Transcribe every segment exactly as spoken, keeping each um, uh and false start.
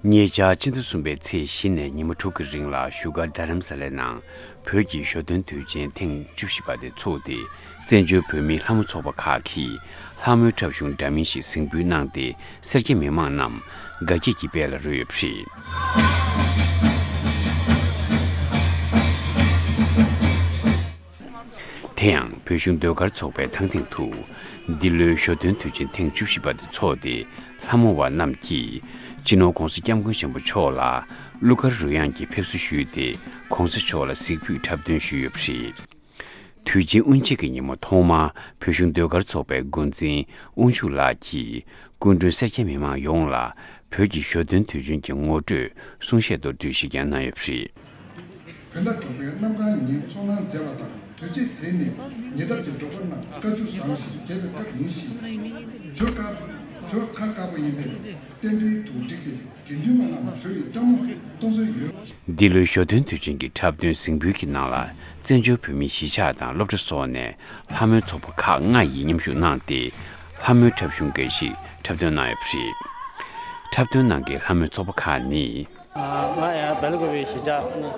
ཉེ་ཆར་ཕྱི་ཟླ་གསུམ་པའི་ཚེས་བཞི་ནས་ཉི་མ་དྲུག་གི་རིང་ལ་བཞུགས་སྒར་རྡ་རམ་ས་ལའི་ནང་བོད་ཀྱི་ཞོ་སྟོན་དུས་ཆེན་ཐེངས་བཅུ་བཞི་པ་དེ་ཚོགས་ཏེ། བཙན་བྱོལ་བོད་མིའི་ལྷ་མོ་ཚོགས་པ་ཁག་གིས་ལྷ་མོའི་འཁྲབ་གཞུང་འདྲ་མིན་ཞིག་གཟིགས་འབུལ་གནང་སྟེ། སེར་སྐྱ་མི་མང་རྣམས་དགའ་སྐྱིད་ཀྱི་དཔལ་ལ་རོལ་ཡོད་པ་རེད། དེ་ཡང་བོད་གཞུང་ཟློས་གར་ཚོགས་པས་དང་སྟེང་དུ་འདི་ལོའི་ཞོ་སྟོན་དུས་ཆེན་ཐེངས་བཅུ་བཞི་པ་དེ་འཚོགས་ཏེ། ལྷ་མོ་བ་རྣམས་ཀྱིས་སྤྱི་ནོར་༧གོང་ས་༧སྐྱབས་མགོན་ཆེན་པོ་མཆོག་ལ་གླུ་གར་རོལ་དབྱངས་ཀྱི་ཕེབས་བསུ་ཞུས་ཏེ། ༧གོང་ས་མཆོག་ལ་གཟིགས་འབུལ་འཁྲབ་སྟོན་ཞུས་ཡོད་པ་རེད། དུས་ཆེན་དབུ་འབྱེད་ཀྱི་ཉིན་མོ་ཐོག་མར་བོད་གཞུང་ཟློས་གར་ཚོགས་པའི་འགོ་འཛིན་དབང་ཕྱུག་ལགས་ཀྱིས་སྐུ་མགྲོན་སེར་སྐྱ་མི་མང་ཡོངས་ལ་བོད་ཀྱི་ཞོ་སྟོན་དུས་ཆེན་གྱི་ངོ་སྤྲོད་གསུང་བཤད་མདོར་བསྡུས་ཤིག་ཀྱང་གནང་ཡོད་པ་རེད། བོད་ཟླ་དྲུག་པའི་གནམ་གང་ཉིན་ཚོགས་གནང་མཛད་པ་དང་། དུས་ཚིགས་དེ་ནི་ཉེ་འདབས་ཀྱི་འབྲོག་པ་རྣམས་དཀའ་སྤྱད་བཟང་ཞིང་རྒྱས་པའི་སྐབས་ཡིན་ཞིང་། ཇོ་དཀར་ཇོ་དཀར་དཀར་པོ་ཡིན་པས་རྟེན་འབྲེལ་དུ་འགྲིག་སྟེ། དགེ་འདུན་པ་རྣམས་ཞོ་ཡི་སྐྱ་མོ་གཏོང་སྲོལ་ཡོད། འདི་ལོའི་ཞོ་སྟོན་དུས་ཆེན་གྱི་འཁྲབ་སྟོན་གཟིགས་འབུལ་གྱི་ནང་ལ། བཙན་བྱོལ་བོད་མིའི་གཞིས་ཆགས་དང་སློབ་གྲྭ་སོགས་ནས་ལྷ་མོའི་ཚོགས་པ་ཁག་ལྔ་ཡིས་མཉམ་ཞུགས་གནང་སྟེ། ལྷ་མོའི་འཁྲབ་གཞུང་འགའ་ཞིག་འཁྲབ་སྟོན་གནང་ཡོད་པ་རེད། འཁྲབ་སྟོན་གནང་མཁན་ལྷ་མོའི་ཚོགས་པ་ཁག་ནི། ང་ཡང་སྦེལ་ཀོབ་པའི་གཞིས་ཆགས་ནི།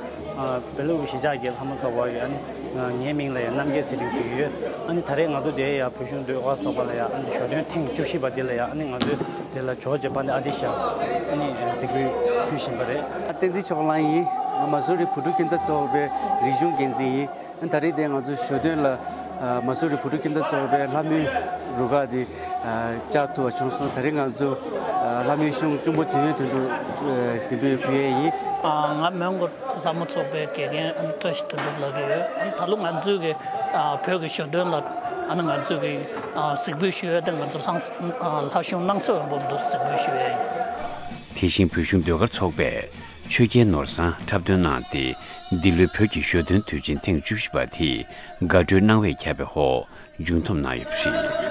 སྦེལ་ཀོབ་གཞིས་ཆགས་ཀྱི་ལྷ་མོ་ཚོགས་པ་ཡིན། ཨ་ནི་ངའི་མིང་ལ་ཡང་རྣམ་རྒྱལ་ཚེ་རིང་ཟེར་གྱི་ཡོད། ཨ་ནི་ད་རེས་ང་ཚོ་འདིར་ཡང་བོད་གཞུང་ཟློས་གར་ཚོགས་པ་ལ་ཡང་ཨ་ནི་ཞོ་སྟོན་ཐེངས་བཅུ་བཞི་པ་འདི་ལ་ཡང་ཨ་ནི་ང་ཚོས་འདི་ལ་ཇོ་རྗེ་དཔལ་ལྡན་ཨ་ཏི་ཤ་ཨ་ནི་གཟིགས་འབུལ་ཕུལ་བཞིན་པ་རེད། བསྟན་འཛིན་ཆོས་དབང་ལགས་ཡིན། ང་མ་སུ་རི་བོད་ཕྲུག་ཁྱིམ་སྡེ་ཚོགས་པའི་རིག་གཞུང་འགན་འཛིན་ཡིན། ཨ་ནི་ད་རེས་འདིར་ང་ཚོ་ཞོ་སྟོན་ལ་མ་སུ་རི་བོད་ཕྲུག་ཁྱིམ་སྡེ་ཚོགས་པའི་ལྷ་མོའི་རུ་ཁག་འདི་བཅར་ཐུབ་པ་བྱུང་སོང་། ད་རེས་ང་ཚོ་ལྷ་མོའི་གཞུང་གཅུང་པོ་དོན་ཡོད་དོན་གྲུབ་གཟིགས་འབུལ་ཕུལ་ཡས་ཡིན། ང་མོན་གྷོ་ལྷ་མོ་ཚོགས་པའི་དགེ་རྒན་བཀྲ་ཤིས་དོན་གྲུབ་ལབ་ཀྱི་ཡོད། ད་ལོ་ང་ཚོའི་གི་བོད་ཀྱི་ཞོ་སྟོན་ལ་ང་ཚོའི་གི་གཟིགས་འབུལ་ཞུ་ཡས་དེ་ང་ཚོ་ལྷ་ལྷ་གཞུང་སྣང་ཚོགས་འོད་འབུམ་དུ་གཟིགས་འབུལ་ཞུ་ཡས་ཡིན། དེ་བཞིན་བོད་གཞུང་ཟློས་གར་ཚོགས་པས་ཆོས་རྒྱལ་ནོར་བཟང་འཁྲབ་སྟོན་གནང་སྟེ། འདི་ལོའི་བོད་ཀྱི་ཞོ་སྟོན་དུས་ཆེན་ཐེངས་བཅུ་བཞི་པ་དེ་དགའ་སྤྲོའི་སྣང་བས་ཁྱབ་པའི་འོག་མཇུག་བསྡོམས་གནང་ཡོད་པ་རེད།